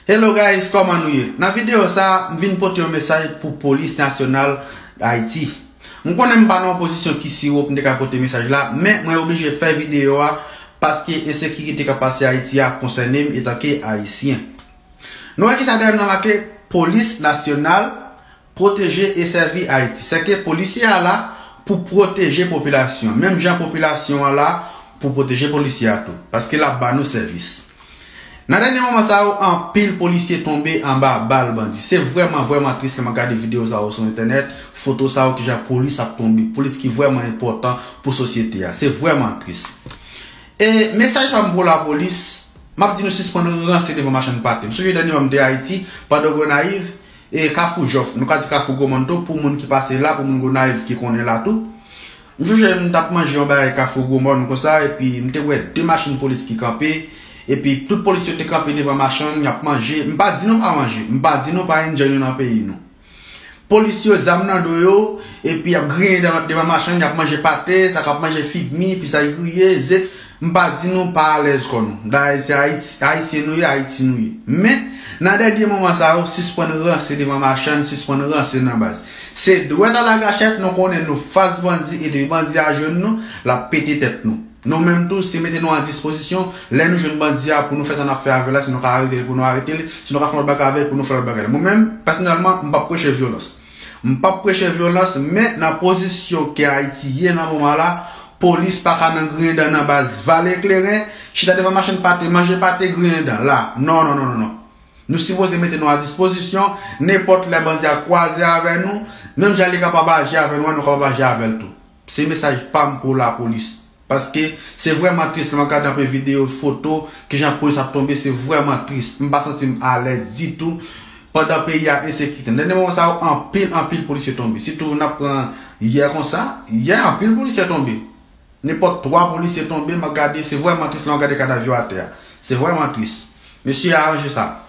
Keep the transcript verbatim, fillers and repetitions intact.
Hello guys, kòman nou ye? Nan videyo sa, m vin pote yon mesaj pou Polis Nasyonal Ayiti. M konnen m pa nan yon pozisyon ki siro pou m te ka pote mesaj la, men mwen oblije fè videyo a paske ensekirite k ap pase Ayiti a konsène m etanke Ayisyen. Nou wè kisa dèyè m nan make Polis Nasyonal Pwoteje e Sèvi Ayiti. Sèke polisye a la pou pwoteje popilasyon. Menm jan popilasyon an la pou pwoteje polisye a tou. Paske l ap ba nou sèvis. Nan dènye moman sa yo, anpil polisye tonbe anba bal bandi. Se vrèman, vrèman tris lè mwen gade videyo sa yo sou entènèt, foto sa yo kijan polis ap tonbe. Polis ki vrèman enpòtan pou sosyete a. Se vrèman tris. E mesaj pa m pou lapolis, m ap di nou sispann ranse devan machann pate. M sonje dènye mwa m te Ayiti, pandan Gonayiv, e Kafou Jòf, nou ka di Kafou Gwomòn tou, pou moun ki pase la, pou moun Gonayiv ki konnen la tou. M sonje m t ap manje yon bagay Kafou Gwomòn konsa, epi m te wè de machin polis ki kanpe, epi tout polis yo te kanpe devan machann, y ap manje. M pa di nou pa manje, m pa di nou pa enjoy nou nan peyi nou. Polis yo, zam nan do yo, epi y ap griyen devan machann, y ap manje pate, sa k ap manje figmi, pisay griye, ze. M pa di nou pa alèz kò nou. Dayè, se Ayiti, Ayisyen nou ye, Ayiti nou ye. Men, nan dènye moman sa yo, sispann ranse devan machann, sispann ranse nan baz. Se dwèt a lagachèt, nou konnen nou fas bandi, e depi bandi a jwenn nou, l ap pete tèt nou. Nou menm tou, se mete nou an dispozisyon, lè nou jwenn bandi a pou nou fè sa n ap fè avè l la, si nou ka arete l pou nou arete l, si nou ka fè lòt bagay avè l pou nou fè lòt bagay. Mwen menm, pèsonèlman, m p ap preche vyolans. M p ap preche vyolans, men nan pozisyon ke Ayiti ye nan moman la, polis pa ka nan griyen dan nan baz vale kleren, chita devan machann pate, manje pate, griyen dan la. Non, non, non, non, non. Nou sipoze mete nou a dispozisyon, nenpòt lè bandi a kwaze avè nou, menm jan li kapab aji avè nou an, nou kapab aji avè l tou. Se mesaj pa m pou lapolis. Paske se vrèman tris lè m ap gade anpil videyo, foto, kijan polis ap tonbe, se vrèman tris. M pa santi m alèz ditou pandan peyi a ensekirite. Nan dènye moman sa yo, anpil, anpil polisye tonbe. Sitou n ap pran yè konsa, yè anpil polisye tonbe. Nenpòt twa polisye tonbe, m ap gade, se vrèman tris lè m ap gade kadav yo atè a. Se vrèman tris. Mesye, aranje sa.